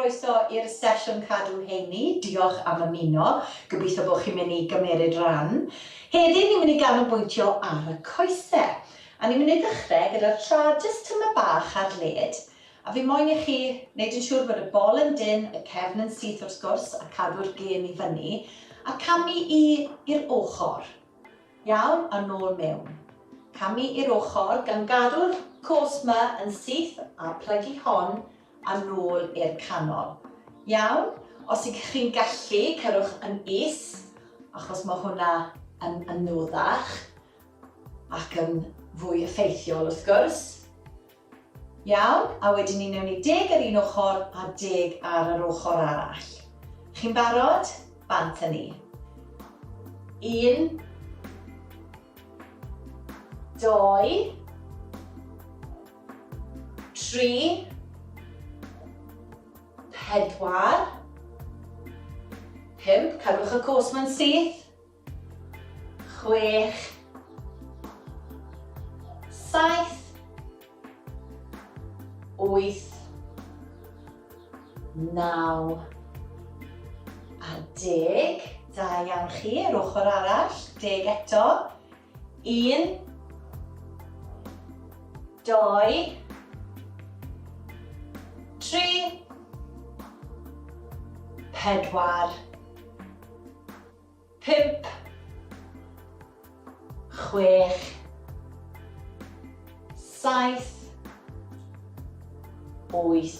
croeso i'r sesiwn cadw heini. Diolch am ymuno. Gobeithio bod chi'n mynd i gymeryd ran. Heddi ni'n mynd i ganolbwyntio ar y coesau. A ni'n mynd i ddechrau gyda'r trad jyst tymed bach ar led. A fi moyn i chi wneud yn siŵr bod y bol yn dynn, y cefn yn syth wrth gwrs, a cadw'r gên i fyny, a camu i i'r ochr. Iawn, a nôl mewn. Camu i'r ochr, gan gadw'r cos 'ma yn syth a plygu hon a nôl i'r canol. Iawn? Os ych chi'n gallu, cerwch yn is, achos mae hwnna yn anoddach ac yn fwy effeithiol wrth gwrs. Iawn, a wedyn ni newn ni deg ar un ochr a deg ar yr ochr arall. Chi'n barod? Bant â ni. Un, doi, tri, pedwar, pump, cadwch y cos ma'n syth, chwech, saith, wyth, naw, a deg. Da iawn chi, yr ochr arall, deg eto. Un, doi, tri, pedwar, 5, 6, 7, 8,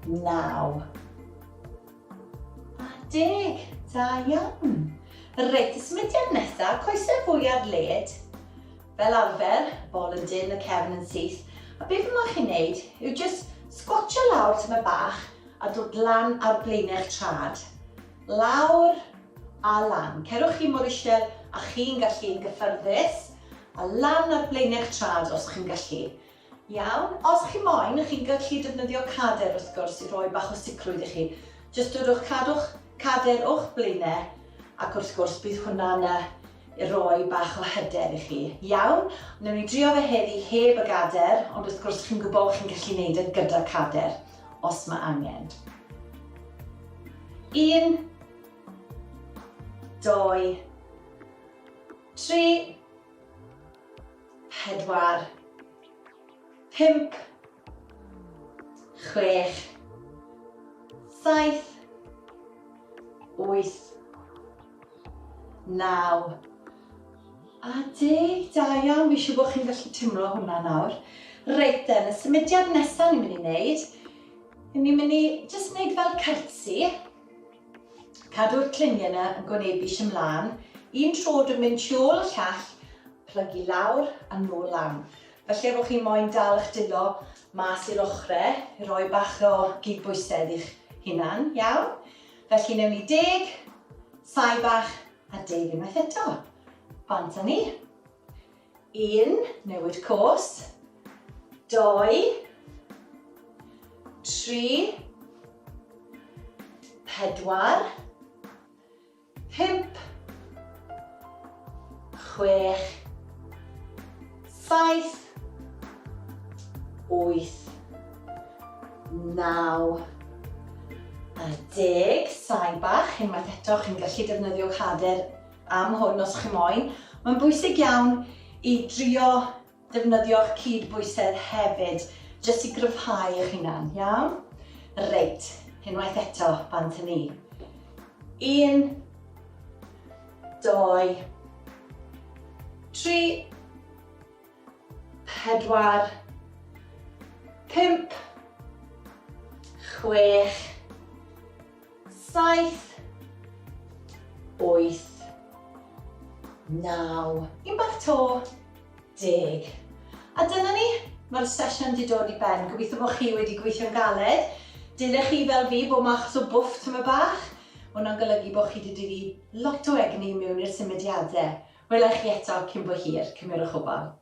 9 a deg. Da iawn. Reit, y symudiad nesaf, coesau fwy ar led. Fel arfer, bol yn dynn, y cefn yn syth. A beth yma chi'n neud yw just sgwatio lawr tyma bach a dod lan ar blaenau'ch trad. Lawr a lan. Cerwch chi mor uchel a chi'n gallu yn gyffyrddus, a lan ar blaenau'ch trad os chi'n gallu. Iawn, os chi moyn, chi'n gallu defnyddio cader wrth gwrs i roi bach o sicrwydd i chi. Jyst dodwch, cadwch cader o'ch blaenau ac wrth gwrs bydd hwnna'n i roi bach o hyder i chi. Iawn, wnawn ni drio fe heddi heb y gader, ond wrth gwrs chi'n gwybod chi'n gallu neud e gyda cader os mae angen. Un, doi, tri, pedwar, pump, chwech, saith, wyth, 9 a deg. Da iawn, fi siŵr bod chi'n gallu timlo hwnna nawr. Reit then, y symudiad nesaf ni'n mynd i wneud, ni'n mynd i jyst wneud fel curtsy. Cadw'r cluniau yna yn gwynebu ymlaen. Un tro dwi'n mynd tu ôl y llall, plygu lawr a nôl lan. Felly bod chi'n moyn dal eich dwylo mas i'r ochrau, i roi bach o gydbwysedd i'ch hunan, iawn? Felly newn ni deg, sai bach a deg unwaith eto. Bant â ni. Un, newid cos. Doi, tri, pedwar, pump, chwech, saith, wyth, naw, a deg. Saib bach, unwaith eto, chi'n gallu defnyddio cader am hwn os chi moyn. Mae'n bwysig iawn i drio defnyddio'ch cyd-bwysedd hefyd, jyst i gryfhau eich hunan, iawn? Reit, unwaith eto, bant â ni. Un, doi, tri, pedwar, pump, chwech, saith, wyth, naw, un bach to, deg. A dyna ni, mae'r sesiwn 'di dod i ben. Gobeithio bod chi wedi gweithio'n galed. Dylech chi fel fi bod mas o bwff tyma bach. Mae hwnna'n golygu bod chi wedi dod i lot o egni mewn i'r symudiadau. Wela i chi eto cyn bo hir. Cymerwch ofal.